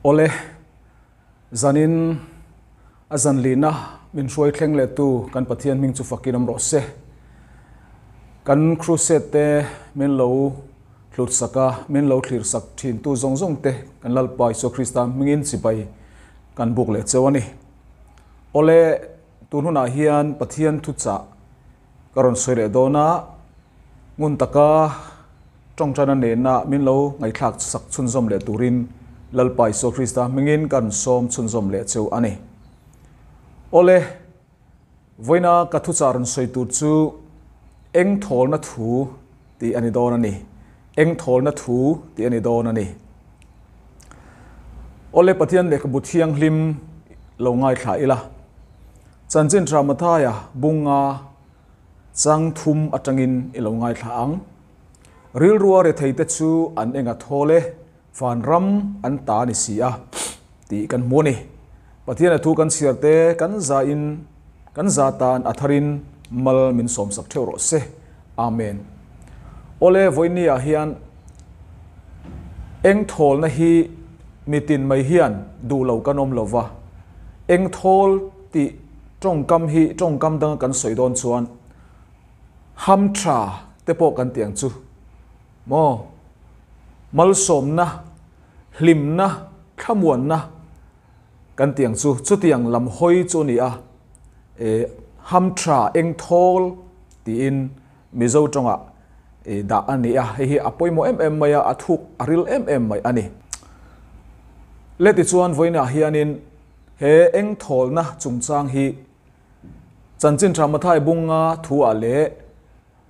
Awle, zanin a zan lihna min hruai thleng leh tu kan Pathian hming chu fakin awm rawh se. Kan crusade te min lo hlut sak a, min lo thlir sak thin tu zawng zawng te kan Lalpa Isua Krista hmingin chibai kan buk leh cheu a ni. Awle, tun hunah hian Pathian thuchah Ka rawn sawi leh dawn a, ngun taka tawngtaina nena min lo ngaihthlak sak chhunzawm leh turin Lalpa Isua Krista hmingin ka rawn sawm chhunzawm leh cheu a ni. Awle, vawiina ka thuchah rawn sawi tur chu eng thawlna thu tih a ni dawn a ni. Eng thawlna thu tih a ni dawn a ni. Awle, Pathian lehkhabu thianghlim lo ngaithla ila. Chanchin Tha Mathaia bunga chang thum atangin i lo ngaithla ang. Rilrua retheite chu an enga thawl e, vanram an ta a ni si a, tih kan hmu a ni. Pathian a thu kan chhiar te kan za in kan za tan a tharin mal min sawmsak theuh rawh se. Amen. Awle vawiini ah hian eng thawlna hi mitin mai hian duh lo kan awm lova, eng thawl tih tawngkam hi tawngkam danga kan sawi dawn chuan ham tha te pawh kan tih ang chu maw, malsawmna, hlimna, thlamuanna kan tih ang chu, chutiang lam hawi chu a ni a, eh ham tha eng thawl tiin Mizo tawngah dah a ni a, hei hi a pawimawh em em mai a, a thuk a ril em em mai a ni. Le tichuan vawiinah hianin he engthawlna chungchang hi Chanchin Tha Mathai Bunga thu-ah leh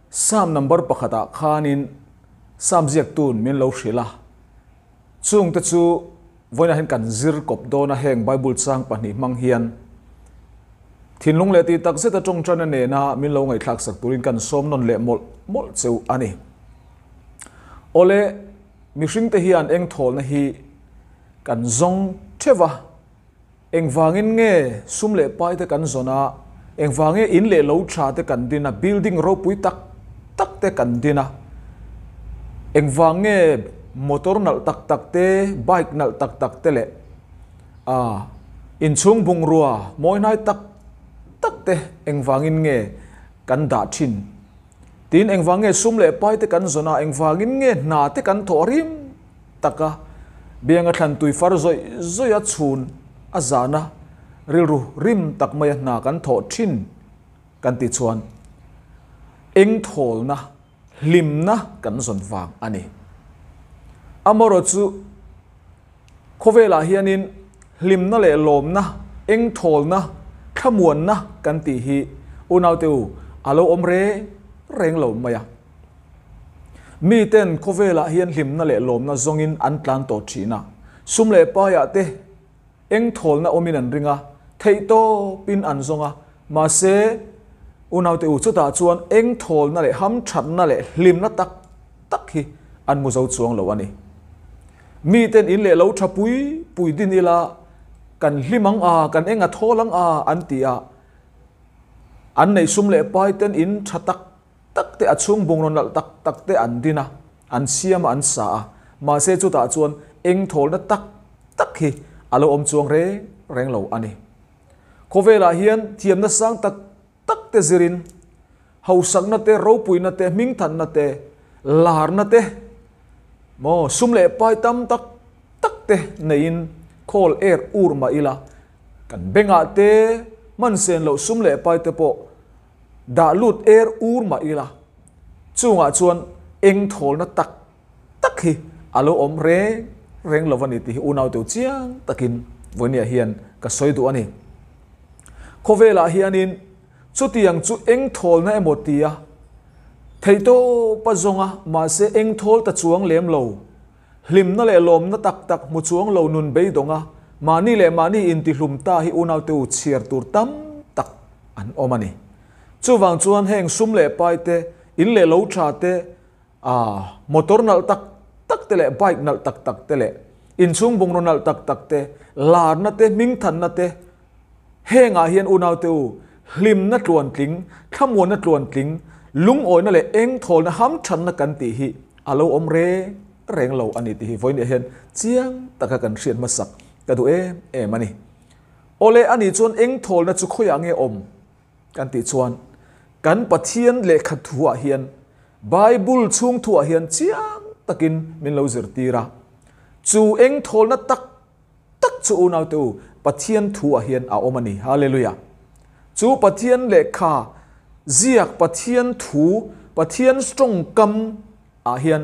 Psalm number pakhatah khanin Psalm ziaktun min lo hrilh a, chungte chu Vawiinah hian kan zir kawp dawn a, heng Bible chang pahnih hmang hian thinlung leh tih tak zeta tawngtana nena min lo ngaihthlak sak turin kan sawm nawn leh mawlh mawlh cheu a ni. Awle, mihringte hian eng thawlna hi kan zawng theuh a, Engvangin nge sum leh pai te kan zawn a, engvang nge in leh lo tha te kan din a, building ropui tak tak te kan din a, engvang nge motor nalh tak tak te, bike nalh tak tak te leh ah inchhung bungrua mawi hnai tak tak te engvangin nge kan dah thin? Tin, engvang nge sum leh pai te kan zawn a, engvangin nge hna te kan thawh rim tak a, bianga thlan tui far zawih zawih a chhun a zan a, rilru rim tak mai a hna kan thawh thin kan tih chuan eng thawlna, hlimna kan zawn vang a ni. Amaherawh chu khawvelah hianin hlimna leh lawmna, eng thawlna, thlamuanna kan tih hi unaute u a lo awm reng reng lo mai a. Miten khawvelah hian hlimna leh lawmna zawngin an tlan tawh thin a, sum leh paiah te eng thawlna awmin an ring a, theihtawpin an zawng a, mahse unaute u chutah chuan eng thawlna leh hamthatna leh hlimna tak tak hi an hmu zo chuang lo a ni. Miten in leh lo tha pui pui din ila kan hlim ang a, kan eng a thawl ang a an ti a, an neih sum leh paiten in tha tak tak te, a chhung bungraw nalh tak tak te an din a, an siam a, an sa a, mahse chutah chuan eng thawlna tak tak hi a lo awm chuang reng reng lo a ni. Khawvelah hian thiamna sang tak tak te zirin hausakna te, ropuina te, hmingthanna te, larna te, maw sum leh pai tam tak tak te neiin khawl er ur mah ila kan bengah te hman sen loh sum leh pai te pawh Dah lut er ur mah ila, chungah chuan eng thawlna tak tak hi a lo awm reng reng lo a ni tih hi unau teu chiang takin vawinia hian ka sawi duh a ni. Khawvelah hianin chutiang chu eng thawlna emaw tia theihtawpa zawnga mahse eng thawl ta chuang lem lo, hlimna leh lawmna tak tak hmu chuang lo nun beidawnga mahni leh mahni intihlum ta hi unau teu chhiar tur tam tak an awm a ni. Chuvang chuan heng sum leh pai te, in leh lo tha te, ah motor nalh tak tak te leh bike nalh tak tak te leh inchhung bungraw nalh tak tak te, larna te, hmingthanna te, hengah hian unaute u, hlimna tluantling, thlamuanna tluantling, lungawina leh engthawlna hamthanna kan tih hi a lo awm reng reng lo a ni tih hi vawiin ah hian chiang taka kan hriat hmasak ka duh em em a ni. Awle anih chuan eng thawlna chu khawiah nge awm kan tih chuan kan Pathian lehkha thuah hian Bible chhung thuah hian chiang takin min lo zirtir a. Chu eng thawlna tak tak chu unaute u Pathian thuah hian a awm a ni. Hallelujah! Chu Pathian lehkha ziak Pathian thu Pathian tawngkam ah hian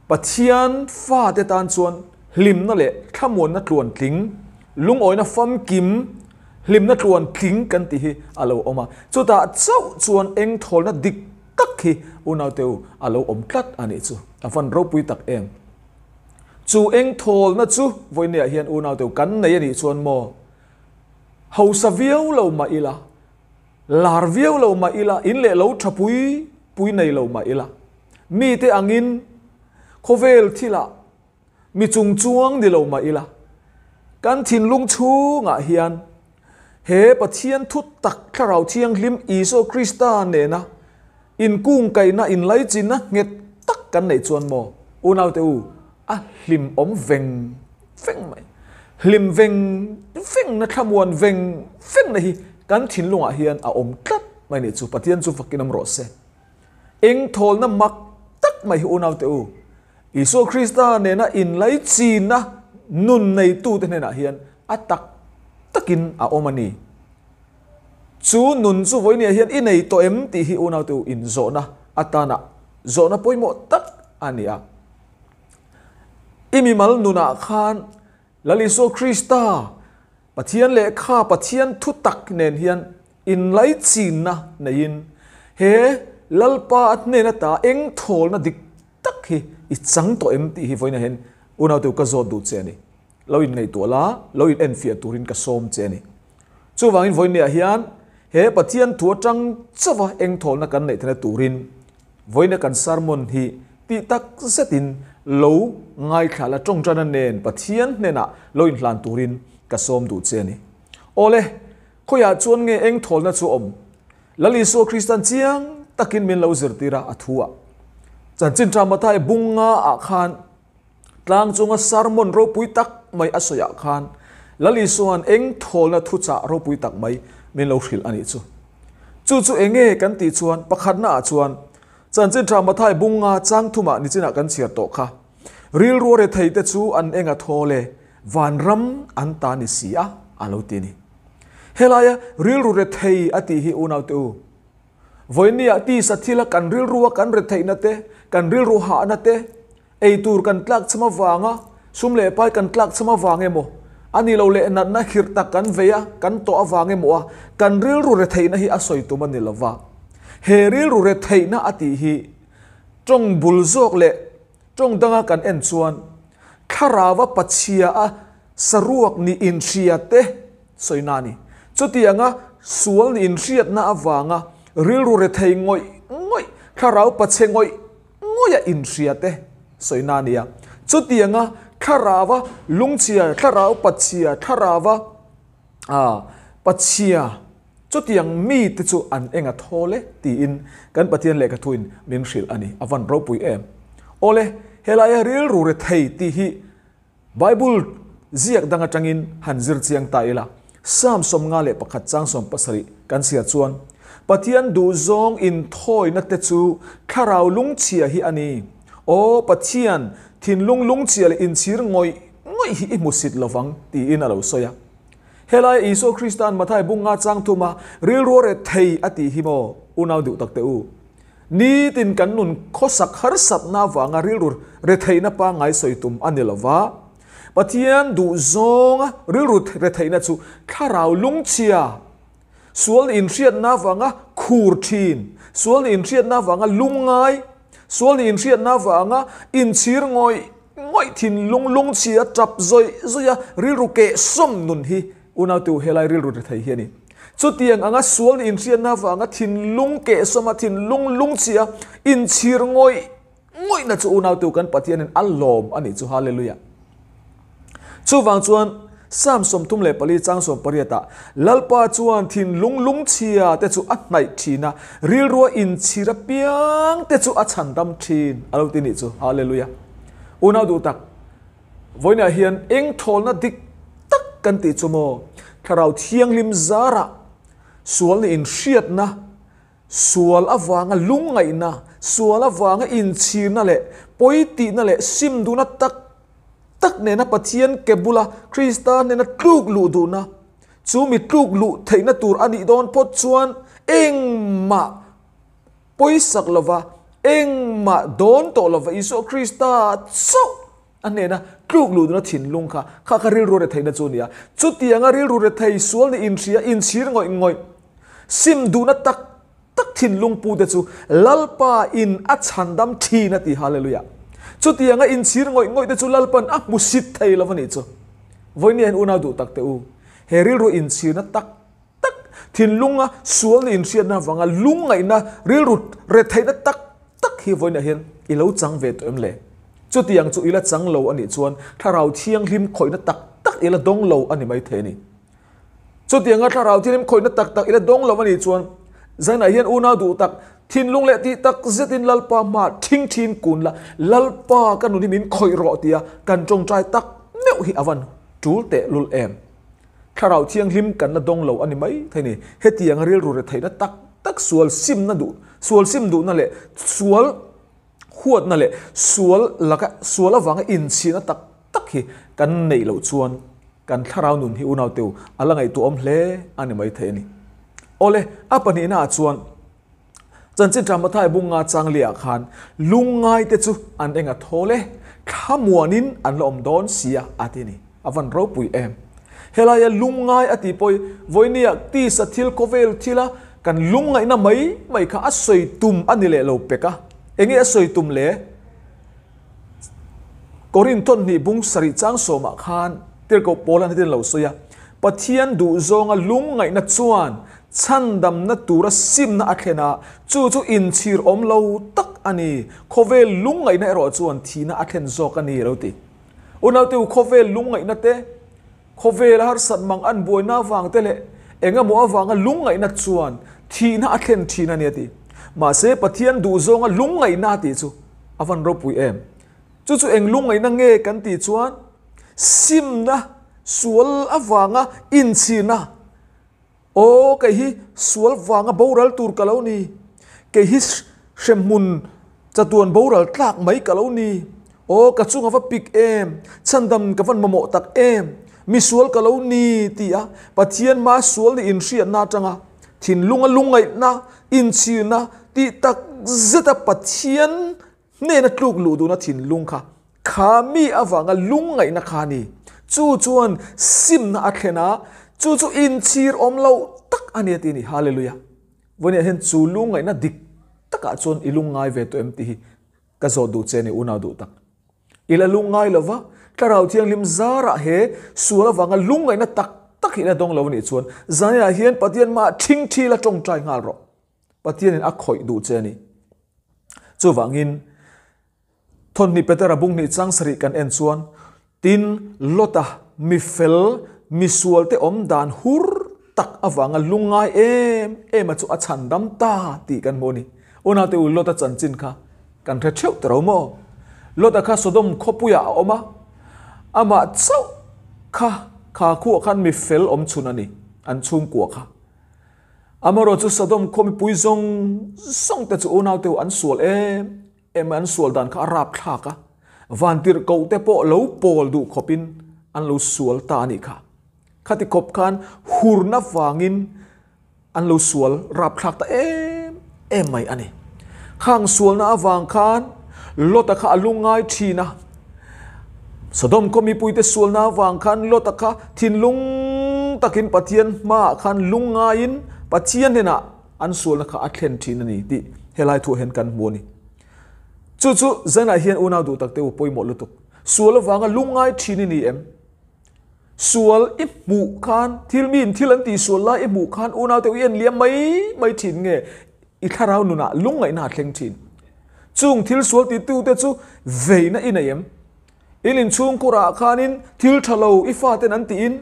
Pathian fate tan chuan hlimna leh thlamuanna tluantling, lungawina famkim, hlimna tluantling kan tih hi a lo awm a. Chutah chauh chuan eng thawlna dik tak hi unaute u a lo awm tlat a nih chu. A van ropui tak em. Chu eng thawlna chu vawinia hian unaute u kan nei a nih chuan maw hausa viau lo mah ila, Lar viau lo mah ila, in leh lo tha pui pui nei lo mah ila, mite angin khawvel thilah mi chung chuang ni lo mah ila, kan thinlung chhungah hian he Pathian thu tak Thlarau Thianghlim Isua Krista nena inkungkaihna, inlaichinna nghet tak kan neih chuan maw unaute u, a hlimawm veng veng mai. Hlim veng vengna, thlamuan veng vengna hi kan thinlungah hian a awm tlat mai nih chu. Pathian chu fakin awm rawh se. Eng thawlna mak tak mai hi unaute u, Isua Krista nena inlaichinna nun neitute hnenah hian a tak takin a awm a ni. Chu nun chu vawinia hian i nei tawh em tih hi unaute u inzawhna atana zawhna pawimawh tak a ni a. I mimal nunah khan Lal Isua Krista, Pathian lehkha, Pathian thu tak nen hian inlaichinna neiin he Lalpa a hnen ata eng thawlna dik tak hi i chang tawh em tih hi vawiinah hian unaute ka zawt duh che a ni. Lo inngaihtuah la, lo in enfiah turin ka sawm che a ni. Chuvangin vawiinniah hian he Pathian thu atang chauha eng thawlna kan neih theihna turin vawiina kan sermon hi tih tak zetin lo ngaithla la tawngtana nen Pathian hnenah lo inhlan turin ka sawm duh che a ni. Awle, khawiah chuan nge eng thawlna chu awm? Lal Isua Kristan chiang takin min lo zirtir a, a thu ah. Chanchin Tha Mathai bunga ah khan Tlang chunga sermon ropui tak mai a sawiah khan Lal Isua'n eng thawlna thuchah ropui tak mai min lo hrilh a nih chu. Chu chu eng nge kan tih chuan pakhatna ah chuan Chanchin Tha Mathai bunga chang thumah nichinah kan chhiar tawh kha. Rilru rethei te chu an eng a thawl e, vanram an ta ni si a, a lo ti a ni. Helaia rilru rethei a tih hi unaute u, Vawinia tisa thila kan rilrua kan retheihna te, kan rilru hahna te, eitur kan tlakchham avanga sum leh pai kan tlakchham avang emaw, a ni lo leh natna khirh tak kan vei a, kan tawh avang emaw a, kan rilru retheihna hi a sawi tum a ni lova. He rilru retheihna a tih hi tawng bul zawk leh tawng danga kan en chuan thlarauva pachhia a saruak ni inhria te Sawina a ni. Chutianga sual ni inhriatna avanga rilru rethei ngawih ngawih, thlarau pachhe ngawih ngawih a inhria te sawina a ni a. Chutianga thlarauva lungchhia, thlarau pachhia, thlarauva pachhia chutiang mite chu an eng a thawl e tiin kan Pathian lehkha thuin min hrilh a ni. A van ropui em. Awle, helaia rilru rethei tih hi Bible ziak dang atangin han zir chiang ta ila, Psalm 51 chang 70 kan chhiar chuan, Pathian duhzawng inthawina te chu thlarau lungchhia hi a ni. Aw Pathian, thinlung lungchhia leh inchhir ngawih ngawih hi i hmusit lovang, tiin a lo sawi a. Helaia Isua Krista'n Mathai bunga chang thuma rilru rethei a tih hi maw, unau duh tak teh u? Nitin kan nun khawsak harsatna avanga rilru retheihna pangngai sawi tum a ni lova, Pathian duh zawnga rilru retheihna chu thlarau lungchhia, sual inhriatna avanga khur thin, sual inhriatna avanga lungngai, sual inhriatna avanga inchhir ngawih ngawih thinlung lungchhia tap zawih zawih a rilru kehsawm nun hi Unautu helai rilru rethei hi a ni. Chutiang anga sual ni inhriatna avanga thinlung kehsawma thinlung lungchhia inchhir ngawih ngawihna chu unautu kan Pathianin a lawm a nih chu. Hallelujah. Chuvang chuan Psalm 34 chang 18 ah Lalpa chuan thinlung lungchhia te chu a hnaih thin a, rilrua inchhir apiang te chu a chhandam thin a lo ti nih chu. Hallelujah. Unau duh tak, vawiinah hian eng thawlna dik. kan tih chu maw Thlarau Thianghlim zarah sual nih inhriatna, sual avanga lungngaihna, sual avanga inchhirna leh pawi tihna leh sim duhna tak tak nena Pathian ke bula Krista hnena tluk luh duhna, chu mi tluk luh theihna tur a nih dawn phawt chuan engmah pawisak lova, engmah dawn tawh lova Isua Krista chauh a hnena tluk luh duhna thinlung kha kha kha rilru retheihna chu a ni a. Chutianga rilru rethei sual nih inhria, inchhir ngawih ngawih, sim duhna tak tak thinlung pu te chu Lalpa in a chhandam thin a ti, Hallelujah. Chutianga inchhir ngawih ngawih te chu Lalpan a hmu sit thei lo a nih chu. Vawinia hian unau duh tak te u, he rilru inchhirna tak tak, thinlunga sual nih inhriatna avanga lungngaihna, rilru retheihna tak tak hi vawiinah hian i lo chang ve tawh em le? Chutiang chu i la chang lo a nih chuan Thlarau Thianghlim khawihna tak tak i la dawng lo a ni maithei a ni. Chutianga Thlarau Thianghlim khawihna tak tak i la dawng lo a nih chuan zanah hian unau duh tak, thinlung leh tih tak zetin Lalpa hma thing thin kun la, Lalpa ka nun hi min khawih rawh tia kan tawngtai tak meuh hi a van tul teh lul em? Thlarau Thianghlim kan la dawng lo a ni mai thei ni. Hetianga rilru retheihna tak tak sual simna duh, sual sim duhna leh sual huatna leh sual laka sual avanga inchhirna tak tak hi kan neih loh chuan kan thlarau nun hi unau teu a la ngaihtuahawm hle a ni mai thei a ni. Awle, a pahnihna ah chuan Chanchin Tha Mathai bunga changlia khan lungngai te chu an eng a thawl e, thlamuanin an la awm dawn sia a ti a ni. A van ropui em. Helaia lungngai a tih pawh hi vawinia tisa thil khawvel thila kan lungngaihna mai mai kha a sawi tum a ni leh lo pek a. Enge a sawi tum le? Korinthon hnih bung sarih chang sawmah khan Tirhkoh Paul-a'n hetin a lo sawi a, Pathian duhzawnga lungngaihna chuan chhandamna tura simna a thlen a, chu chu inchhir awm lo tak a ni. Khawvel lungngaihna erawh chuan thihna a thlen zawk a ni, a lo ti. Unaute u, khawvel lungngaihna te, khawvela harsat mang an buaina avang te leh eng emaw avanga lungngaihna chuan thihna a thlen thin a ni a ti. Mahse, Pathian duhzawnga lungngaihna a tih chu a van ropui em? Chu chu eng lungngaihna nge kan tih chuan simna sual avanga inchhirna, Aw, kei hi sual vanga boral tur ka lo ni, kei hi hremhmun chatuan boral tlak mai ka lo ni, aw ka chung a va pik em, chhandam ka van mamawh tak em, mi sual ka lo ni ti a Pathian hma sual nih inhriatna atanga thinlunga lungngaihna, inchhirna tih tak zeta Pathian Hnena tluk luh duhna thinlung kha kha mi avanga lungngaihna kha a ni. Chu chuan simna a thlen a, chu chu inchhir awm lo tak a ni a ti a ni. Hallelujah! Vawiinah hian chu lungngaihna dik takah chuan i lungngai ve tawh em tih hi ka zawt duh che a ni, unau duh tak. I la lungngai lo va, Thlarau Thianghlim zarah he sual avanga lungngaihna tak tak hi i la dawng lo a nih chuan zaninah hian Pathian hmaah thingthi la tawngtai nghal rawh. Pathianin a khawih duh che a ni. Chuvangin, Thawnhnih Petera bung hnih chang sarih kan en chuan, Tin, Lota mi fel, mi sualte awm dan hur tak avanga lungngai em em a chu a chhandam ta tih kan hmu a ni. Unaute u, Lota chanchin kha kan hre theuh ta ro maw? Lota kha Sodom khawpuiah a awm a, amah chauh kha kha khuah khan mi fel awm chhun a ni, an chhungkua kha. Amarawh chu Sodom khaw mipui zawng zawng te chu unau te an sual em em a, an sual dan kha a rap thlak a, vantirh koh te pawh lo pawl duh khawpin an lo sual ta a nih kha. Khati khawp khan hurna vangin an lo sual rap thlak ta em em mai a ni. Khang sualna avang khan Lota kha a lungngai thin a. Sodom khaw mipuite sualna avang khan Lota kha thinlung takin Pathian hmaah khan lungngaiin Pathian hnenah an sualna kha a thlen thin a ni tih helai thuah hian kan hmu a ni. Chu chu zanah hian unau duh takte u pawimawh lutuk. Sual avanga lungngai thin i ni em? Sual i hmuh khan, thil miin thil an tihsual lai i hmuh khan unaute u i en liam mai mai thin nge i thlarau nunah lungngaihna a thleng thin. Chung thil sual titute chu veina i nei em? In inchhungkhurah khanin thil tha lo i faten an tiin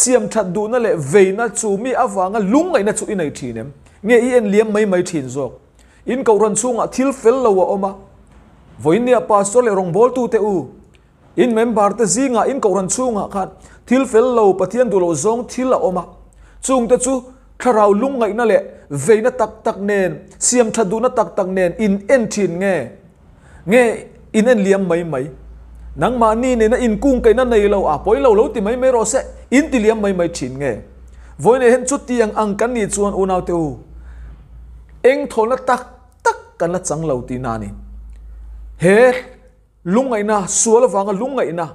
siam that duhna leh veina chu mi avanga lungngaihna chu i nei thin em? Nge i en liam mai mai thin zawk? In kohhran chhungah thil fel lo a awm a, vawiinnia pastor leh rawngbawltute u. In member te zingah, in kohhran chhungah khan thil fel lo, Pathian duh loh zawng thil a awm a. Chungte chu thlarau lungngaihna leh veina tak tak nen, siam that duhna tak tak nen in en thin nge? Nge in en liam mai mai? Nangmahni nena inkungkaihna nei lo, a pawi lo lo ti mai mai rawh se, in ti liam mai mai thin nge? Vawiinah hian chutiang ang kan nih chuan unaute u, eng thawlna tak tak kan la chang lo tihna a ni. He lungngaihna, sual avanga lungngaihna,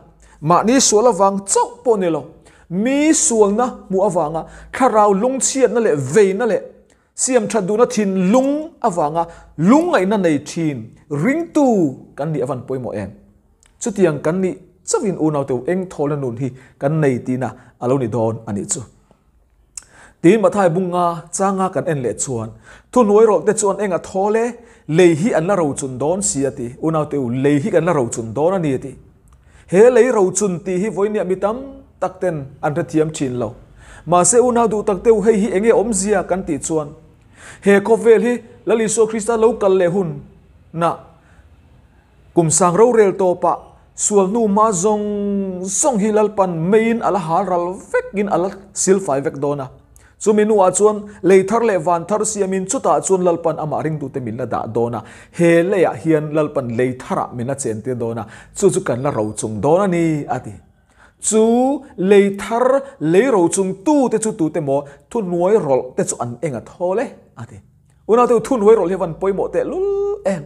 mahni sual avang chauh pawh ni lo, mi sualna hmuh avanga thlarau lungchhiatna leh veina leh siam that duhna thinlung avanga lungngaihna nei thin ringtu kan nih avan pawimawh em? Chutiang kan nih chauhin unaute u eng thawlna nun hi kan nei tihna a lo ni dawn a nih chu. Tin Mathai bunga changa kan en leh chuan thuhnuai rawlh te chuan eng a thawl e, lei hi an la rochun dawn si a ti. Unaute u lei hi kan la rochun dawn a ni a ti. He lei rochun tih hi vawinia mi tam tak ten an hrethiam thin lo. Mahse unau duh tak te u hei hi enge awmzia kan tih chuan he khawvel hi Lal Isua Krista lo kal leh hun nah Kum sang rorel tawpah sual hnu hma zawng zawng hi Lalpan meiin a la hal ral vekin a la silfai vek dawn a. Chumi hnuah chuan lei thar leh van thar siamin chutah chuan Lalpan amah ringtute min la dah dawn a. He leiah hian Lalpan lei tharah min la chentir dawn a, chu chu kan la ro chung dawn a ni, a ti. Chu lei thar lei ro chung tute chu tute maw thuhnuai rawlh te chu an eng a thawl e, a ti. Unaute thuhnuai rawlh hi a van pawimawh tehlul em.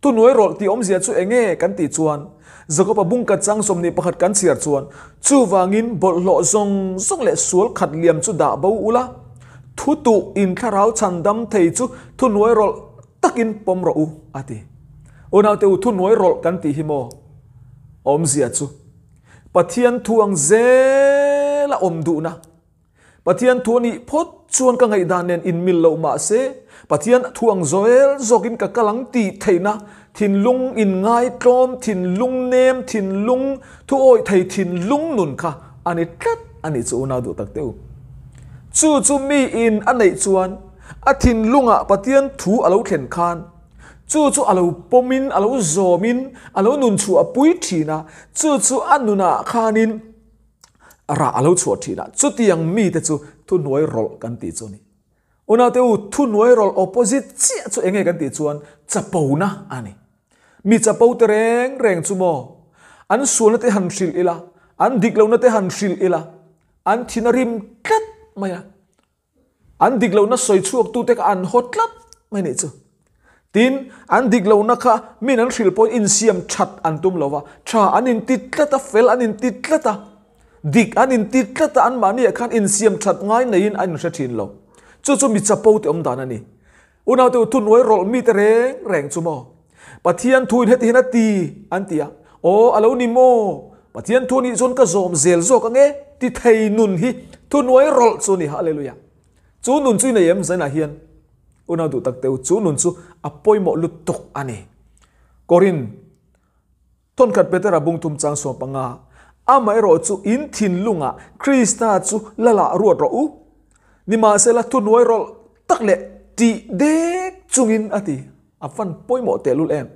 Thuhnuai rawlh tih awmzia chu eng nge kan tih chuan, Jakoba bungkat chang 21 kan chhiar chuan, Chuvangin bawlhhlawh zawng zawng leh sual khat liam chu dah bo ula, thu tuh in thlarau chhan dam thei chu thuhnuai rawlh takin pawm rawh u, a ti. Unaute u, thuhnuai rawlh kan tih hi maw awmzia chu Pathian thu ang zela awm duhna, Pathian thu a nih phawt chuan ka ngaihdan nen inmil loh mah se, Pathian thu ang zawel zawkin ka kal ang tih theihna thinlung inngaitlawm, thinlung nem, thinlung thu awih thei thinlung nun kha a ni tlat a nih chu unau duh tak teuh. Chu chu miin a neih chuan a thinlungah Pathian thu a lo thlen khan chu chu a lo pawmin a lo zawmin a lo nun chhuah pui thin a, chu chu a nunah khanin rah a lo chhuah thin a, chutiang mite chu thuhnuai rawlh kan tih chu a ni. Unaute u, thuhnuai rawlh opposite chiah chu enge kan tih chuan chapona a ni. Mi chapo te reng reng chu maw, an sualna te han hrilh ila, an dik lohna te han hrilh ila, an thin a rim tlat mai a. An dik lohna sawi chhuaktute kha an haw tlat mai nih chu. Tin, an dik lohna kha min an hrilh pawhin insiam that an tum lo va, tha an inti tlat a, fel an inti tlat a, dik an inti tlat a, anmahniah khan insiam that ngai neiin an inhre thin lo. Chu chu mi chapo te awm dan a ni. Unaute u thuhnuai rawlh mite reng reng chu maw? Pathian thuin heti hian a ti an ti a, aw a lo ni maw? Pathian thu nih chuan ka zawm zel zawk ang e ti thei nun hi thuhnuai rawlh chu a ni, Hallelujah. Chu nun chu i nei em zainah hian unau duh tak teu chu nun chu a pawimawh lutuk a ni. Korin Thawnkhat Petera bung thum chang 15, Amaherawh chu in thinlungah Krista chu lalah ruat rawh u. Nimahsela thuhnuai rawlh tak leh tih dek chungin a ti. A van pawimawh tehlul em.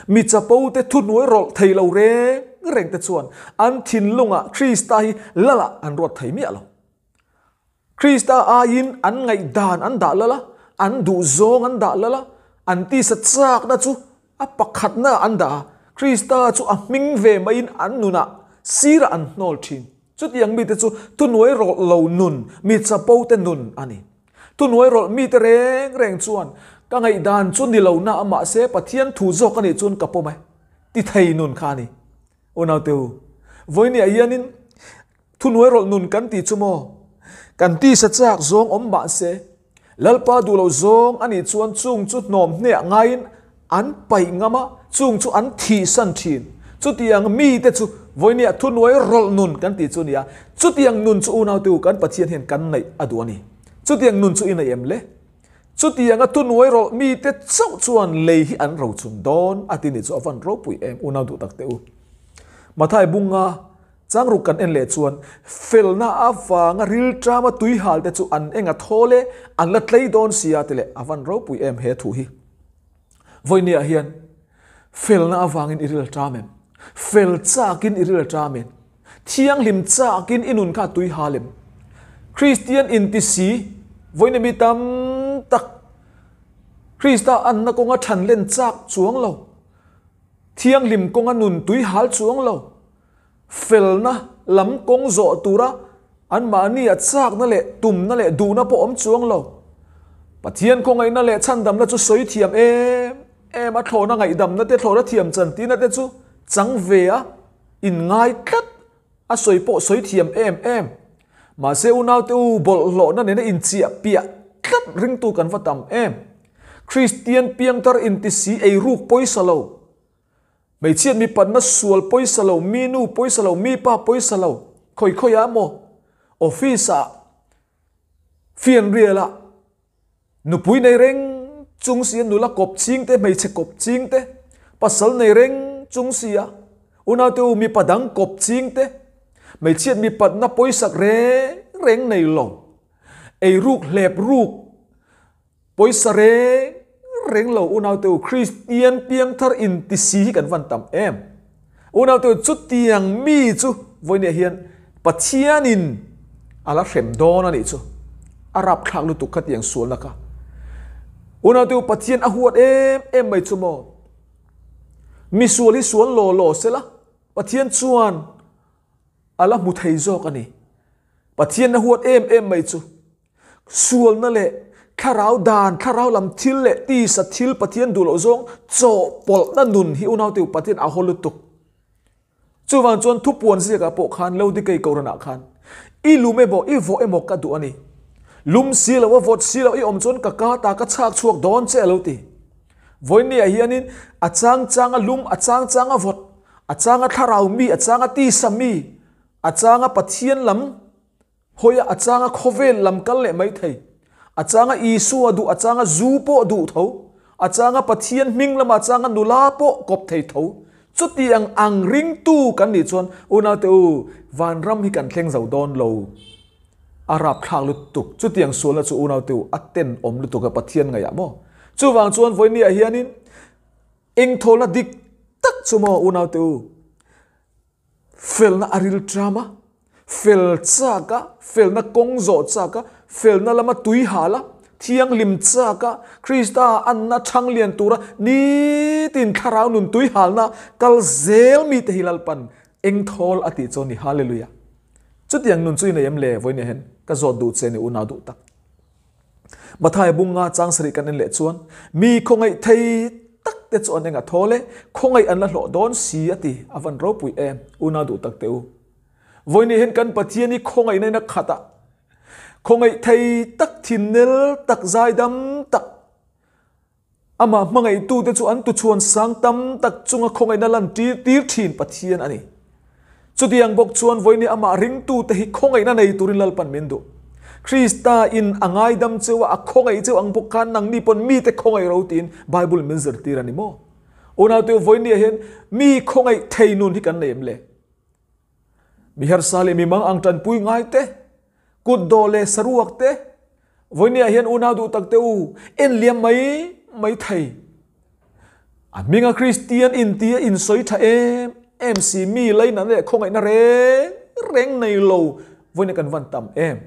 Mi chapo te thuhnuai rawlh thei lo reng reng te chuan an thinlungah Krista hi lalah an ruat thei miah lo. Krista aiin an ngaihdan an dah lal a, an duhzawng an dah lal a, an tisa chakna chu a pakhatna an dah a, Krista chu a hming ve maiin an nunah sirah an hnawl thin. Chutiang mite chu thuhnuai rawlh lo nun, mi chapo te nun a ni. Thuhnuai rawlh mite reng reng chuan ka ngaihdan chu ni lo na a mahse Pathian thu zawk a nih chuan ka pawm e ti thei nun kha a ni. Unaute u, vawinia hianin Thuhnuai rawlh nun kan tih chu maw? Kan tisa chak zawng awm mah se, Lalpa duh loh zawng a nih chuan chung chu hnawm hneah ngaiin an paih ngam a, chung chu an thihsan thin. Chutiang mite chu vawinia thuhnuai rawlh nun kan tih chu a ni a, chutiang nun chu unaute u kan Pathian hian kan neih a duh a ni. Chutiang nun chu i nei em le? Chutianga thuhnuai rawlh mite chauh chuan lei hi an rochun dawn a ti nih chu a van ropui em unau duh takte u. Mathai bunga Changruk kan en leh chuan felna avanga rilṭama tuihal te chu an eng a thawl e, an la tlei dawn sia ti leh a van ropui em he thu hi. Vawinia hian felna avangin i rilṭam em? Fel châkin i ril a ṭam em? Thianghlim châkin i nun kha a tui hal em? Kristian inti si, vawiin mi tam tak Krista anna kawnga ṭhan len châk chuang lo, thianghlim kawnga nun tui hal chuang lo, felna lam kawng zawh tura anmahni a châkna leh tumna leh duhna pawh awm chuang lo. Pathian khawngaihna leh chhandamna chu sawi thiam em em a, thlawhna ngaihdamna te, thlawhna thiam chantina te chu chang ve a, inngai tlat a sawi pawh sawi thiam em em. Mahse unaute u bawlhhlawhna nena inchiah piah tlat ringtu kan va tam em. Kristian piangthar intisi eiruk pawisa lo. Hmeichhiat mipatna sual pawisa lo, mi nu pawisa lo, mi pa pawisa lo, khawi khawiah emaw office ah fianrial ah nupui nei reng chung si a nula kawp ching te, hmeichhe kawp ching te, pasal nei reng chung si a unaute u mipa dang kawp ching te, hmeichhiat mipatna pawisak reng reng nei lo, eiruk hlep ruk, Pawisa reng reng lo unaute u Kristian piangthar inti si hi kan van tam em. Unaute u chutiang mi chu vawinia hian Pathianin a la hrem dawn a nih chu. A rapthlak lutuk kha tiang sualna kha. Unaute u Pathian a huat em em mai chu maw. Mi sual hi sual law law sela Pathian chuan a la hmu thei zawk a ni. Pathian a huat em em mai chu. Sualna leh thlarau dan, thlarau lam thil leh tisa thil Pathian duh loh zawng chawhpawlhna nun hi unaute u Pathian a haw lutuk. Chuvang chuan thupuan ziakah pawh khan Laodikei Kohhranah khan i lum emaw i vawh emaw ka duh a ni. Lum si lo a vawt si lo i awm chuan ka ka ta ka chhak chhuak dawn che a lo ti. Vawiinniah hianin a chang changa lum, a chang changa vawt, a changa thlarau mi, a changa tisa mi, a changa Pathian lam Hawiah a changa khawvel lam kal leh mai thei. A changa Isua duh, a changa zu pawh duh tho. A changa Pathian hming lama a changa nula pawh kawp thei tho. Chutiang ang ringtu kan nih chuan unaute u, vanram hi kan thleng zo dawn lo. A rapthlak lutuk. Chutiang sualna chu unaute u, a tenawm lutuk a Pathian ngaihah maw? Chuvang chuan vawinia hianin engthawlna dik tak chu maw unaute u, Felna a ril ṭam a, fel chak a, felna kawng zawh chak a, felna lama tui hal a, thianghlim chak a, Krista anna chhang lian tura nitin thlarau nun tui halna kal zel mite hi Lalpan eng thawl a tih chu a ni. Hallelujah! Chutiang nun chu i nei em le? Vawiin hian ka zawt duh che ni unau duh tak. Mathai bunga chang sarih kan en leh chuan, Mi khawngaih thei tak te chu an enga thawl e, khawngaih an la hlawh dawn si a ti, a van ropui em, unau duh tak te u. Vawiin hian kan Pathian hi khawngaihna in a khat a, khawngaih thei tak, thinnel tak, zaidam tak, amah hmangaihtute chu an tuchhuan sang tam tak chunga khawngaihna lan tir tir thin Pathian a ni. Chutiang bawk chuan vawiin amah ringtute hi khawngaihna nei turin Lalpan min duh. Krista in a ngaidam cheu a, a khawngaih cheu ang bawk khan nangni pawn mite khawngaih ro tiin Bible min zirtir a ni maw? Unaute vawiin hian mi khawngaih thei nun hi kan nei em le? Mi harsa leh mi mang ang tanpui ngai te, kut dawh leh saruak te, vawinia hian unau duh tak te u, en liam mai mai thei. A hminga Kristian inti a insawi tha em em si mi lainatna leh khawngaihna reng reng nei lo vawinia kan van tam em.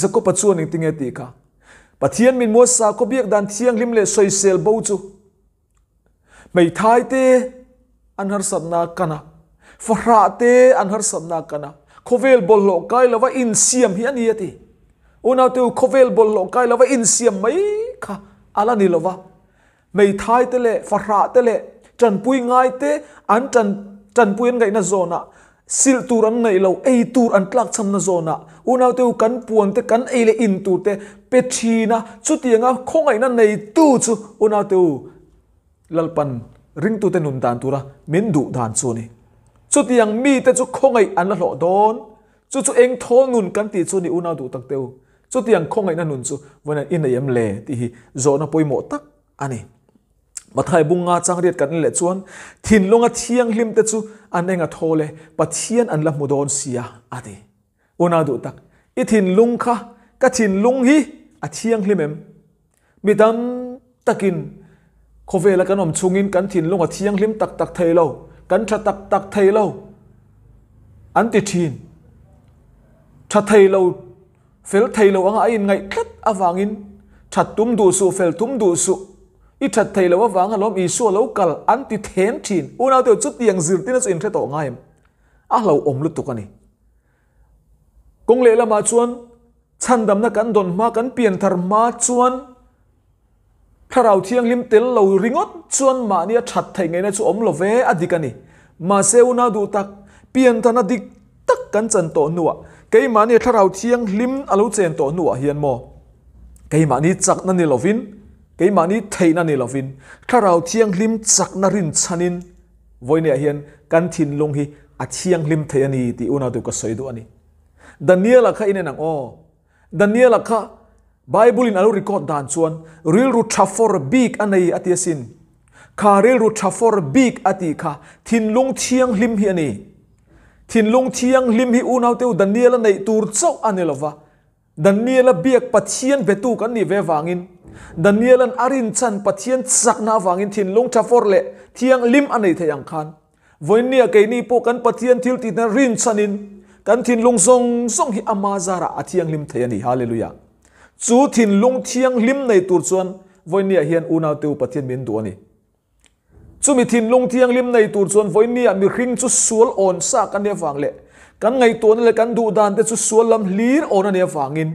Jakob-a chuan engtinge tih kha? Pathian min muat sakhaw biak dan thianghlim leh sawisel bo chu Hmeithai te an harsatna a kan a, fahrah te an harsatna a kan a, khawvel bawlhhlawh kai lova insiam hi a ni a ti. Unaute u, khawvel bawlhhlawh kai lova insiam mai kha a la ni lova, hmeithai te leh fahrah te leh tanpui ngai te an tan tanpui an ngaihna zawnah Silh tur an ngaih lo, ei tur an tlakchhamna zawnah unaute u kan puan te, kan ei leh in tur te pe thin a, chutianga khawngaihna neitu chu unaute u Lalpan ringtute nun dan tura min duh dan chu a ni. Chutiang mite chu khawngaih an la hlawh dawn, chu chu eng thawl nun kan tih chu a ni unau duh takte u. Chutiang khawngaihna nun chu vawiin i nei em le tih hi zawhna pawimawh tak a ni. Mathai bunga changriat kan en leh chuan thinlunga thianghlim te chu an eng a thawl e, Pathian an la hmu dawn sia a ti. Unau duh tak, i thinlung kha ka thinlung hi a thianghlim em? Mi tam takin khawvela kan awm chungin kan thinlung a thianghlim tak tak thei lo. kan tha tak tak thei lo an ti thin. Tha thei lo, fel thei lo anga a inngaih tlat avangin that tum duh suh, fel tum duh suh, i that thei lo avang alawm Isua lo kal an ti then thin. Unaute chutiang zirtirna chu inhre tawh ngai em? A hlauhawm lutuk a ni. Kawng lehlamah chuan chhandamna kan dawn hma, kan pianthar hma chuan Thlarau Thianghlim tel lo ringawt chuan mahnia that theih ngaihna chu awm lo ve, a dik a ni. Mahse unau duh tak, pianthana dik tak kan chan tawh hnuah, keimahnia Thlarau Thianghlim a lo chen tawh hnuah hian maw, keimahni chakna ni lovin, keimahni theihna ni lovin, Thlarau Thianghlim chakna rinchhanin vawineah hian kan thinlung hi a thianghlim thei a ni tih unau duh ka sawi duh a ni. Daniela kha inen ang aw. Daniela kha Bible in a lo record dan chuan rilru tha for bik a nei a ti asin. Kha rilru tha for bik a tih kha thinlung thianghlim hi a ni. Thinlung thianghlim hi unaute u Daniela neih tur chauh a ni lova. Daniela biak Pathian betu kan nih ve vangin Daniela'n a rinchan Pathian chakna avangin thinlung tha for leh thianghlim a nei thei ang khan Vawinia keini pawh kan Pathian thil tihna rinchhanin kan thinlung zawng zawng hi ama zarah a thianghlim thei a ni. Hallelujah! Chu thinlung thianghlim nei tur chuan vawinia hian unaute u Pathian min duh a ni. Chumi thinlung thianghlim nei tur chuan vawinia mihring chu sual awn sa kan nih avang leh kan ngaihtuahna leh kan duh dan te chu sual lam hlir awn a nih avangin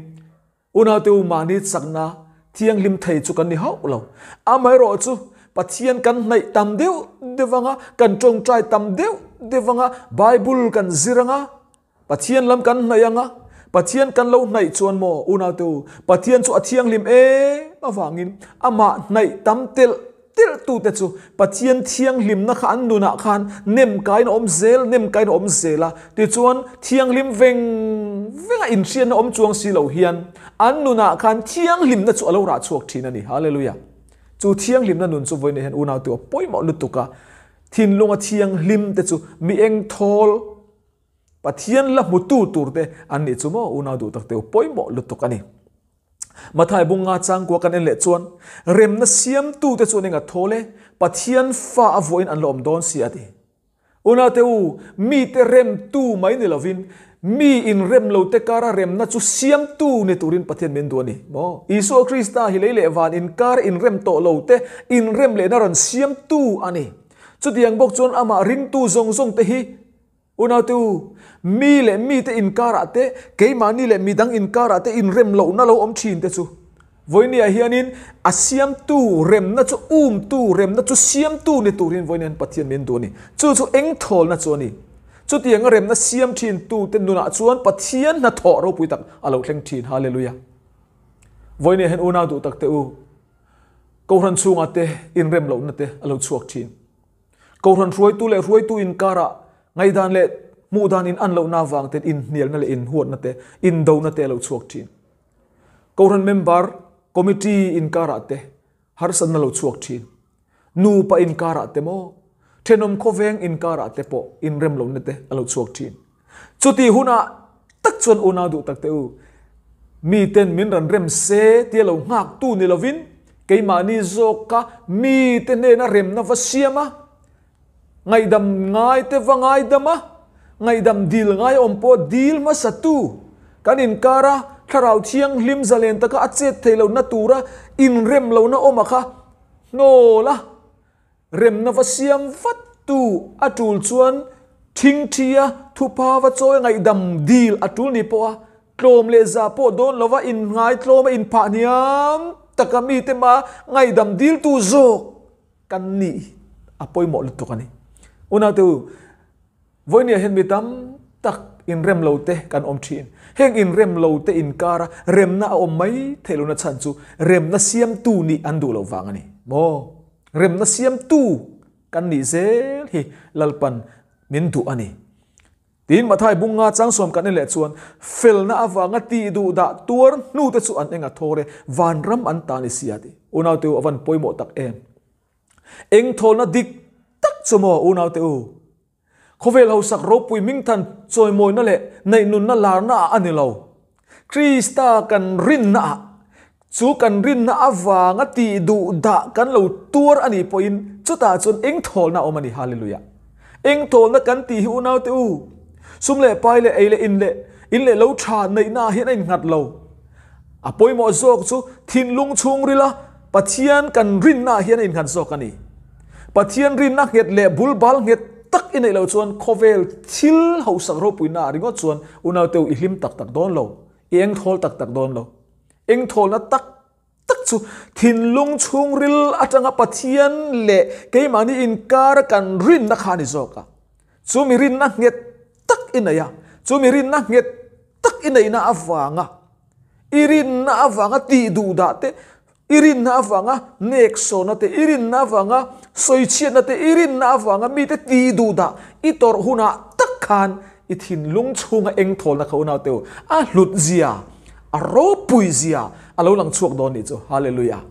Unaute u mahni chakna thianghlim thei chu kan ni hauh lo. Amaherawh chu Pathian kan hnaih tam deuh deuh anga, kan tawngtai tam deuh deuh anga, Bible kan zir anga, Pathian lam kan hnaih anga, Pathian kan lo hnaih chuan maw unaute u, Pathian chu a thianghlim em avangin amah hnaih tam telh Tirhtute chu Pathian thianghlimna kha an nunah khan nem kaiin a awm zel, nem kaiin a awm zel a. Tichuan, thianghlim veng venga inhriatna awm chuang si lo hian an nunah khan thianghlimna chu a lo rah chhuak thin a ni. Hallelujah! Chu thianghlimna nun chu vawiin hian unaute a pawimawh lutuk a, thinlunga thianghlim te chu mi engthawl, Pathian la hmutu turte an nih chu maw unau duh takte u pawimawh lutuk a ni. Mathai bunga changkua kan en leh chuan remna siamtute chuan enga thawl e, Pathian fa a vuahin an la awm dawn si a ti. Unaute u, mite remtu mai ni lovin mi inrem lote kara remna chu siamtu ni turin Pathian min duh a ni maw? Isua Krista hi lei leh van inkar inrem tawh lote inrem lehna rawn siamtu a ni. Chutiang bawk chuan amah ringtu zawng zawng te hi Unaute u, mi leh mite inkarah te, keimahni leh midang inkarah te inrem lohna lo awm thin te chu. Vawinia hianin a siamtu remna chu umtu remna chu siamtu ni turin vawinia hian Pathian min duh a ni. Chu chu eng thawlna chu a ni. Chutianga remna siam thin tute nunah chuan Pathian hnathawh ropui tak a lo thleng thin. Hallelujah. Vawinia hian unau duh takte u, Kohhran chhungah te inrem lohna te a lo chhuak thin. Kohhran hruaitu leh hruaitu inkarah ngaihdan leh hmuhdan in an lohna avang ten inhnialna leh inhuatna te, indona te a lo chhuak thin. Kohhran member committee inkarah te harsatna lo chhuak thin. Nupa inkarah te maw, thenawm khawveng inkarah te pawh inrem lohna te a lo chhuak thin. Chuti hunah tak chuan unau duh tak te u, miten min rawn rem se tia lo nghaktu ni lovin keimahni zawka mite hnena remna va siam a, ngaihdam ngai te va ngaidam a, ngaihdam dil ngai awm pawh dil hmasatu kan inkar a, thlarau thianghlim zalen taka a chet theih lohna tura inrem lohna awm a kha hnawl a. Remna va siam vat tu a tul chuan thingthi a thupa va chawi ngaihdam dil a tul ni pawh a tlawm leh za pawh dawn lova inngai tlawm a inphah hniam taka mite mah ngaihdam dil tu zawk kan nih a pawimawh lutuk a ni. Unaute u, Vawinia hian mi tam tak inrem lo te kan awm thin. Heng inrem lo te inkara remna a awm mai theih lohna chhan chu remna siamtu nih an duh loh vang a ni maw? Remna siamtu kan nih zel hi Lalpan min duh a ni. Tiin Mathai bunga changsawm kan en leh chuan felna avanga tih duh dah tuar hnu te chu an eng a thawr e, vanram an ta ni si a ti. Unaute u a van pawimawh tak em. Engthawlna dik tak chu maw unaute u? Khawvel hausak ropui hmingthan chawimawina leh neihnunna larna ah a ni lo. Krista kan rinna ah, chu kan rinna avanga tih duh dah kan lo tuar a nih pawhin chutah chuan engthawlna a awm a ni. Hallelujah! Engthawlna kan tih hi unaute u, sum leh pai leh ei leh in leh in leh lo tha neihna ah hian a innghat lo. A pawimawh zawk chu thinlung chhungrila Pathian kan rinna ah hian a innghat zawk a ni. Pathian rinna nghet leh bulbal nghet tak i neih loh chuan khawvel thil hausak ropuina ah ringawt chuan unaute u i hlim tak tak dawn lo, i engthawl tak tak dawn lo. Engthawlna tak tak chu thinlung chhungril atanga Pathian leh keimahni inkara kan rinna kha a ni zawk a. Chu mi rinna nghet tak i nei a, chu mi rinna nghet tak i neihna avanga i rinna avanga tih duh dah te, i rinna avanga nek sawna te, i rinna avanga sawichhiatna te, i rinna avanga mite tih duh dah i tawrh hunah tak khan i thinlung chhunga engthawlna kha unau teu a hlut zia, a ropui zia a lo lang chhuak dawn nih chu. Hallelujah.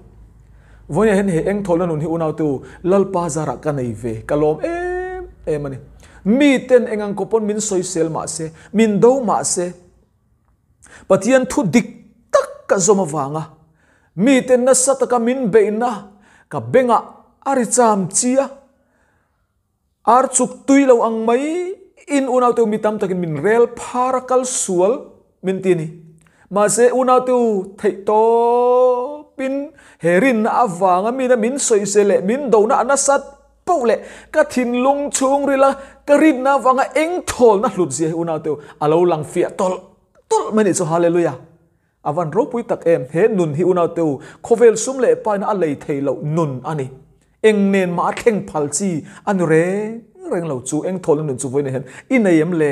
Vawiinah hian he engthawlna nun hi unau teu Lalpa zarah ka nei ve, ka lawm em em a ni. Miten engang kaw pawn min sawisel mah se, min do mah se, Pathian thu dik tak ka zawm avanga miten nasa taka min beihna ka bengah a ri cham chi a, Ar chuk tui lo ang mai in unau teu mi tam takin min rel phar a kal sual min ti a ni. Mahse unau teu theih tawpin he rinna avanga mina min sawisel leh min dona a nasat poh leh ka thinlung chhungrila ka rinna avanga eng thawlna hlut zia hi unau teu a lo lang fiah tawlh tawlh mai nih chu. Hallelujah! A van ropui tak em, he nun hi unau te u, khawvel sum leh paina a lei thei loh nun a ni. Eng nen mah a thleng phal chi a ni reng reng lo chu, eng thawlna nun chu vawiin hian i nei em le?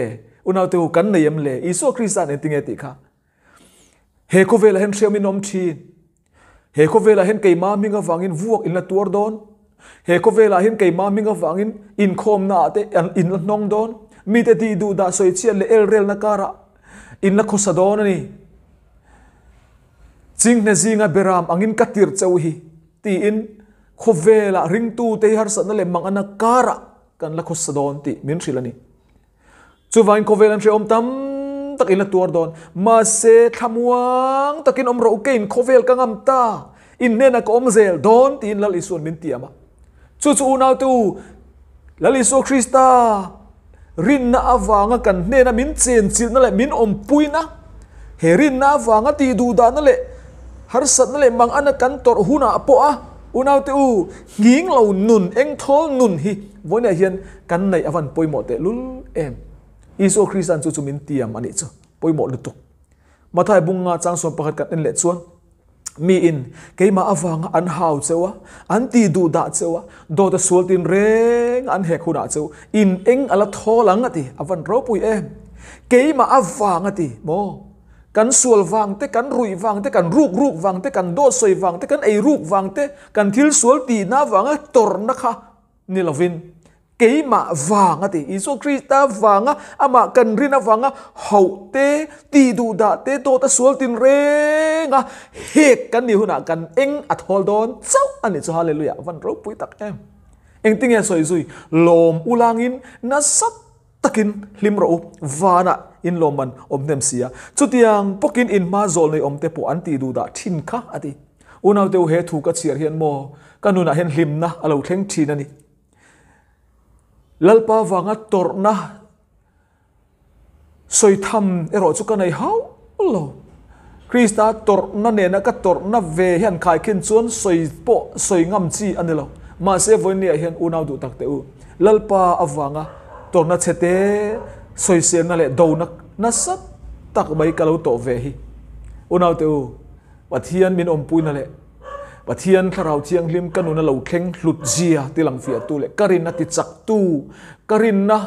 Unau te u, kan nei em le? Isua Krista nen tinge tih kha? He khawvelah hian hriam in awm thin. He khawvelah hian keimah hming avangin vuak in la tuar dawn. He khawvelah hian keimah hming avangin inkhawmna ah te in la hnawng dawn. Mite tih duh dah sawi chhiat leh elrelna karah in la khawsa dawn a ni. Chinghne zinga beram angin ka tirh cheu hi tiin khawvelah ringtute hi harsatna leh mangana karah kan la khawsa dawn tih min hrilh a ni. Chuvangin khawvel an hrehawm tam tak in la tuar dawn. Mahse thlamuang takin awm rawh u keiin khawvel ka ngam ta, in hnenah ka awm zel dawn tiin Lal Isua'n min tiam a. Chu chu unaute u, Lal Isua Krista rinna avanga kan hnena min chenchilhna leh min awmpuina, he rinna avanga tihduhdahna leh harsatna leh mangana kan tawrh hunah pawha unaute u, nghing lo nun, engthawl nun hi vawiinah hian kan neih a van pawimawh teh lul em. Isua Krista'n chu chu min tiam a nih chu pawimawh lutuk. Mathai bunga chang 11 kan en leh chuan miin keimah avanga an hau cheu a, an ti duh dah cheu a, dawt a sual tin reng an hek hunah cheu in eng a la thawl ang a ti, a van ropui em. Keimah avang a ti maw? Kan sual vang te, kan ruih vang te, kan ruk ruk vang te, kan dawt sawi vang te, kan ei ruk vang te, kan thil sual tihna avanga tawrhna kha ni lovin keimah vang a ti. Isua Krista vanga amah kan rin avanga hauh te, tih duh dah te, dawt a sual tin reng a, hek kan nih hunah kan eng a thawl dawn chauh a nih chu. Hallelujah! Van ropui tak em! Engtinge sawi zui? Lawm ulangin nasa takin hlim rawh u, vanah in lawmman awm hnem si a. Chutiang pawkin in hma zawl nei awm te pawh an tih duh dah thin kha a ti. Unaute u he thu ka chhiar hian maw ka nunah hian hlimna a lo thleng thin a ni. Lalpa vanga tawrhna sawi tham erawh chu ka nei hauh lo. Krista tawrhna nena ka tawrhna ve hian khaikhin chuan sawi pawh sawi ngam chi a ni lo. Mahse vawiinniah hian unau duh tak teh u, Lalpa avanga tawrhna chhete sawiselna leh dona nasa tak mai ka lo tawh ve hi. Unau teh u, Pathian min awmpuina leh Pathian Thlarau Thianghlim ka nuna lo thleng hlut zia ti lang fiahtu leh ka rinna ti chaktu, ka rinna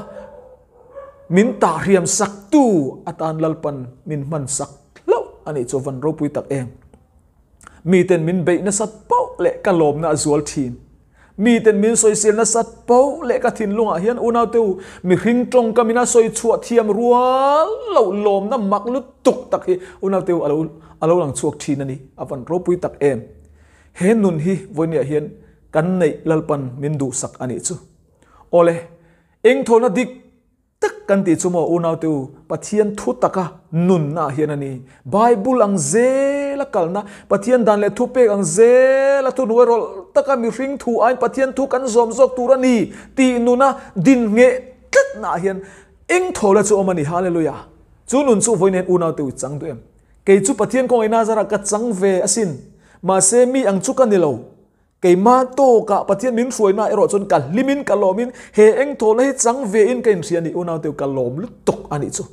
Min tahriam saktu atan Lalpan min hman sak hlauh a nih chu van ropui tak em. Miten min beih nasat poh leh ka lawmna a zual thin. Miten min sawisel nasat poh leh ka thinlungah hian unaute u mihring tawngka mina sawi chhuah thiam rual loh lawmna mak lutuk tak hi unaute u alo alo lang chhuak thin a ni. A van ropui tak em. He nun hi vawinia hian kan neih Lalpan min duhsak a nih chu. Awle. Engthawlna dik tak kan tih chu maw unaute u, Pathian thu taka nunna ah hian a ni. Bible ang zela kalna, Pathian dan leh thupek ang zela thuhnuai rawlh taka mihring thu aiin Pathian thu kan zawm zawk tur a ni tih nuna din ngheh tlatnaah hian eng thawla chu awm a ni. Hallelujah! Chu nun chu vawiin hian unau te u chang duh em? Kei chu Pathian kawngei Nazarah ka chang ve asin. Mahse mi ang chu ka ni lo. Keimah tawkah Pathian min hruaina erawh chuan ka hlimin ka lawmin he eng thawhna hi chang vein ka inhria a ni unau teu ka lawm lutuk a nih chu.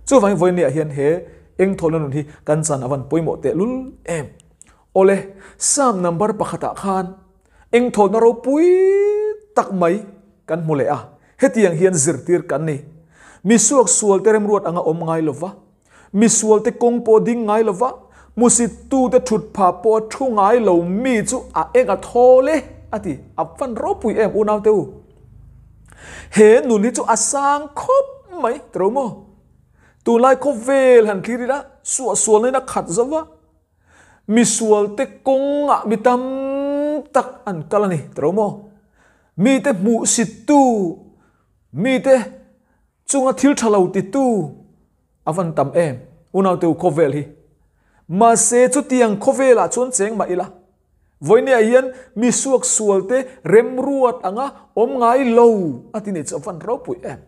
Chuvangin vawinia hian he eng thawhna nun hi kan chan avan pawimawh teh lul em. Awle, Psalm number pakhatah khan eng thawhna ropui tak mai kan hmu leh a, hetiang hian zirtir kan ni. Misuak sualte remruat anga awm ngai lova, Misualte kawng pawh ding ngai lova, hmusittute thut phah pawh a thu ngai lo mi chu a eng a thawl e, a ti. A van ropui em unaute u. He nun hi chu a sang khawp mai tiro maw? Tunlai khawvel han thlir ila suahsualna in a khat zo va, misualte kawngah mi tam tak an kal a ni tiro maw? Mite hmuhsittu, mite Chunga thil tha lo titu a van tam em unaute u khawvel hi. Mahse chutiang khawvelah chuan cheng mah ila, vawinia hian mi suak sualte remruat anga awm ngai lo a ti nih chu a van ropui em.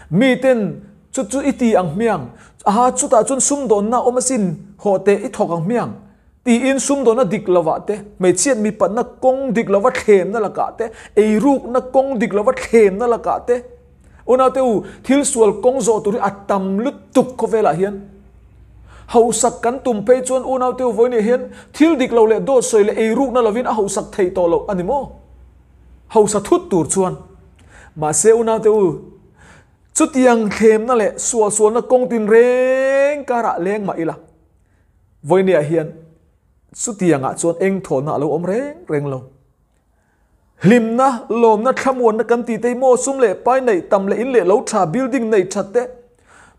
Miten chu chu i ti ang hmiang, aha chutah chuan sumdawnna awm asin hawh teh i thawk ang hmiang tiin sumdawnna dik lovah te, hmeichhiat mipatna kawng dik lova thlemna lakah te, eirukna kawng dik lova thlemna lakah te, Unaute u, thil sual kawng zawh tur hi a tam lutuk khawvelah hian. Hausak kan tum phei chuan unaute u vawiin hian thil dik lo leh dawt sawi leh eirukna lovin a hausak theih tawh loh a ni maw? Hausa thut tur chuan. Mahse unaute u, chutiang thlemna leh sualsualna kawng tinreng karah leng mah ila, vawiin hian chutiangah chuan eng thawhna a lo awm reng reng lo. Hlimna, lawmna, thlamuanna kan tih te hi maw sum leh pai neih tam leh in leh lo tha, building neih that te,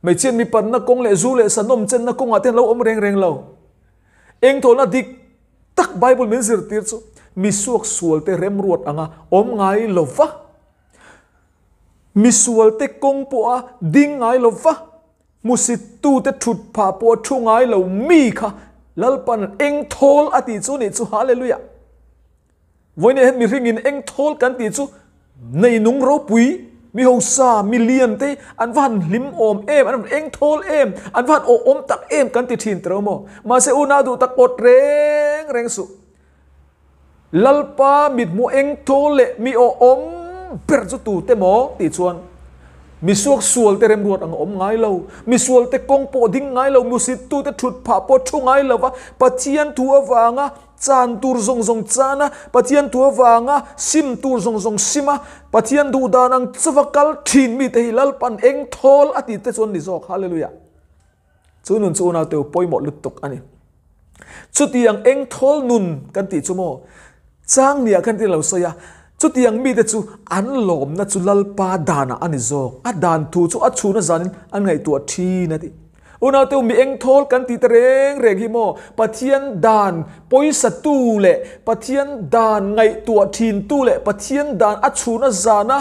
hmeichhiat mipanna kawng leh zu leh sanawm chenna kawngah te an lo awm reng reng lo. Engthawlna dik tak Bible min zirtir chu misuak sualte remruat anga awm ngai lo va, misualte kawng pawha ding ngai lo va, Hmusittute thut phah pawh a thu ngai lo mi kha Lalpan eng thawl a tih chu nih chu Hallelujah. Vawiin hian mihringin eng thawl kan tih chu nei nung ropui mi hosa mi lian te an va han hlim awm em an eng thawl em an va han awh awm tak em kan ti thin tiro maw mahse unau duh tak awt reng reng suh Lalpa mithmuh eng thawl leh mi awh awm ber chu tute maw? tih chuan mi suaksualte remruat ang a awm ngai lo, mi sualte kawng pawh ding ngai lo, musittute thut phah pawh thu ngai lo va, Pathian thu avanga chan tur zawng zawng chan a, Pathian thu avanga sim tur zawng zawng sim a, Pathian duh dan ang chauva kal thin mite hi Lalpan eng thawl a tih te chuan ni zawk. Hallelujah! Chu nun chu unau teu pawimawh lutuk a ni. Chutiang eng thawl nun kan tih chu maw? Chang nia kan ti lo sawi a, chutiang mite chu an lawmna chu Lalpa danah a ni zawk. A dan thu chu a chhuna zanin an ngaihtuah thin a ti. Unau teu mi eng thawl kan tih te reng reng hi maw? Pathian dan pawisa tu leh Pathian dan ngaihtuah thin tu leh Pathian dan a chhuna zana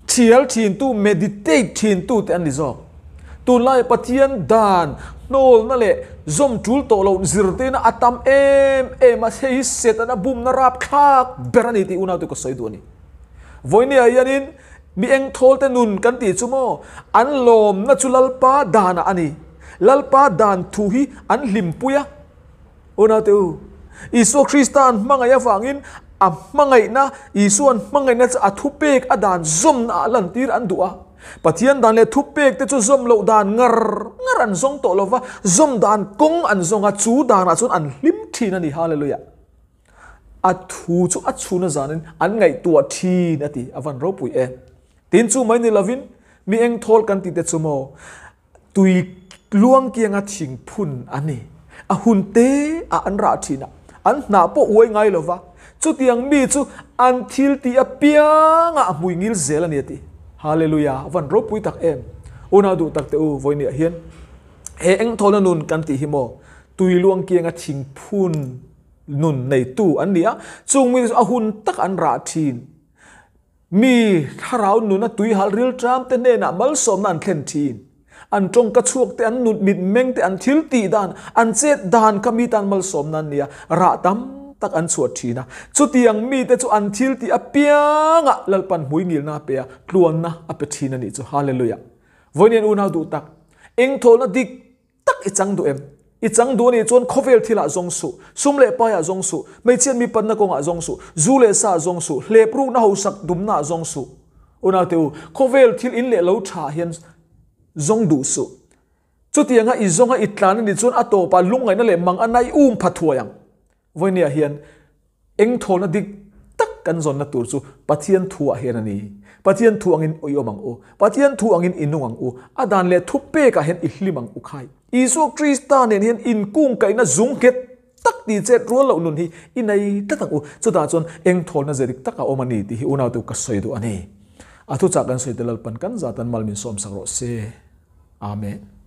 Thial thintu, meditate thintu te an ni zawk. Tunlai Pathian dan, hnawlna leh zawm tul tawh loh zirtirna a tam em em a, hei hi Setana bumna rapthlak ber a ni tih unaute ka sawi duh a ni. Vawinia hianin mi engthawlte nun kan tih chu maw, an lawmna chu Lalpa danah a ni. Lalpa dan thu hi an hlimpui a. Unaute u, Isua Krista an hmangaih avangin a hmangaihna, Isua an hmangaihna chu a thupek a dan zawmna ah lantir an duh a. Pathian dan leh thupek te chu zawm loh dan ngar ngar an zawng tawh lova, zawm dan kawng an zawng a, chu danah chuan an hlim thin a ni. Hallelujah! A thu chu a chhun a zanin an ngaihtuah thin a ti, a van ropui e. Tin chu mai ni lovin mi engthawl kan tih te chu maw, Tui luang kianga thing phun a ni. A hun te ah an rah thin a, an hnah pawh uai ngai lo va, chutiang mi chu an thil tih apiangah a hmui ngil zel a ni a ti. Hallelujah! Van ropui tak em! Unau duh tak te u, vawinia hian he engthawlna nun kan tih hi maw, tui luang kianga thing phun nun neitu an ni a, chung mi chu a hun tak an rah thin. Mi thlarau nuna tuihal rilṭam te hnenah malsawmna an thlen ṭhin. An ṭawngka chhuak te, an nut mitmeng te, an thil tih dan, an chet dan kha mi tan malsawmna an ni a, rah tam tak an chhuah thin a. Chutiang mite chu an thil tih apiangah Lalpan hmuingilna a pe a, tluanna a pe thin a nih chu. Hallelujah! Vawiin unau duh tak, engthawlna dik tak i chang duh em? I chang duh a nih chuan khawvel thilah zawng suh, sum leh paiah zawng suh, hmeichhiat mi panna kawngah zawng suh, zu leh sa zawng suh, hlep rukna hausak dumnaah zawng suh. Unaute u, khawvel thil in leh lo tha hian zawng duh suh. Chutianga i zawnga i tlan a nih chuan a tawpah lungngaihna leh mang a nai um pha thuai ang. Vawinia hian engthawlna dik tak kan zawnna tur chu Pathian thu ah hian a ni. Pathian thu angin i awm ang u. Pathian thu angin i nung ang u. A dan leh thu pekah hian i hlim ang u khai. Isua Krista nen hian inkungkaihna zung nghet tak ti chet rual loh nun hi i nei tlat ang u. Chutah chuan engthawlna ze dik tak a awm a ni tih hi unautu ka sawi duh a ni. A thuchah kan sawi te Lalpan kan zatan mal min sawmsak rawh se. Amen.